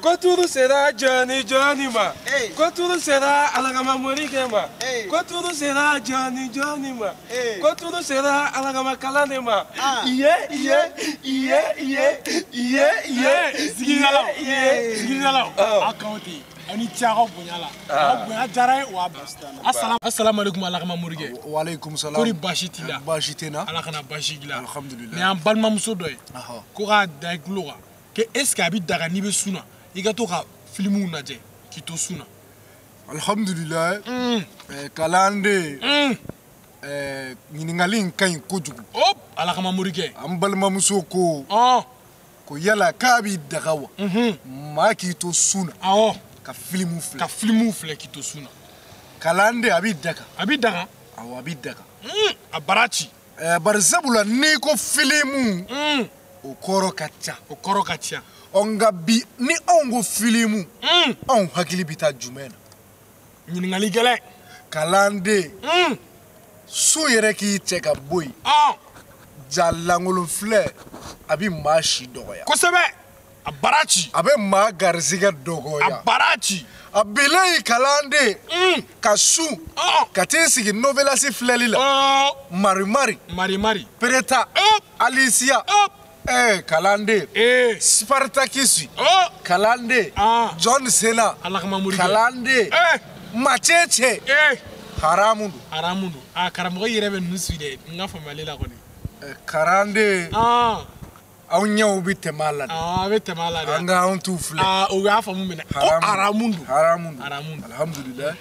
Ko turu sera jɔni jɔni ma. Ko turu sera Alakama morikɛ ma. Ko turu sera jɔni jɔni ma. Ko turu sera Alakama kalanden ma. Iye iye iye iye iye iye. Sigidalaw, sigidalaw, aw kanw tɛ yen. Aw ni ce aw ka bonya la. Aw bonya diyara n ye wa asalamu aleykum Alakama morikɛ. Waaleykum salam. Kori baasi t'i la? Baasi tɛ n na. Ala kana baasi k'i la. Alhamdulilayi. Nin y'an balimamuso dɔ ye. Ko k'a da i tulo kan. Ko est ce que a bɛ daga n'i bɛ sun na i ka to ka filimuw lajɛ k'i to sun na? Alhamdulilayi. Kalanden. Ɲininkali in ka ɲi kojugu. Hop, Alakama morikɛ. An balimamuso ko. Ko yala k'a b'i daga wa? Maa k'i to sun na. Awɔ. Ka filimu filɛ. Ka filimu filɛ k'i to sun na. Kalanden a b'i daga. A b'i daga. Awɔ, a b'i daga. A bara ci. Bari sabula n'i ko filimu. O kɔrɔ ka ca. O kɔrɔ ka ca. Ɔ nka bi ni anw ko filimu. Anw hakili bɛ taa jumɛn na? Ɲininkali gɛlɛn. Kalanden. Sun yɛrɛ k'i cɛ ka bɔ yen. Ja lankolon filɛ a bɛ maa si dɔgɔya. Kosɛbɛ. A bara ci. A bɛ maa garisigɛ dɔgɔya. A bara ci. A bilayi kalanden. Ka sun. Ka t'i sigi novelasi filɛli la. Marimari. Marimari. Pereta. Alisia. Kalanden. Spartakisi. Kalanden. John Cena. Alakama morikɛ. Kalanden. Macece. Haramu don. Haramu don. A karamɔgɔ yɛrɛ bɛ ninnu su dɛ, n ka faamuyali la kɔni. Kalanden. Aw ɲɛw bɛ tɛmɛ a la dɛ. A bɛ tɛmɛ a la dɛ. An ka anw t'u filɛ. O y'a faamu minɛ. Ko haramu don. Haramu don. Haramu don. Alhamdulilayi.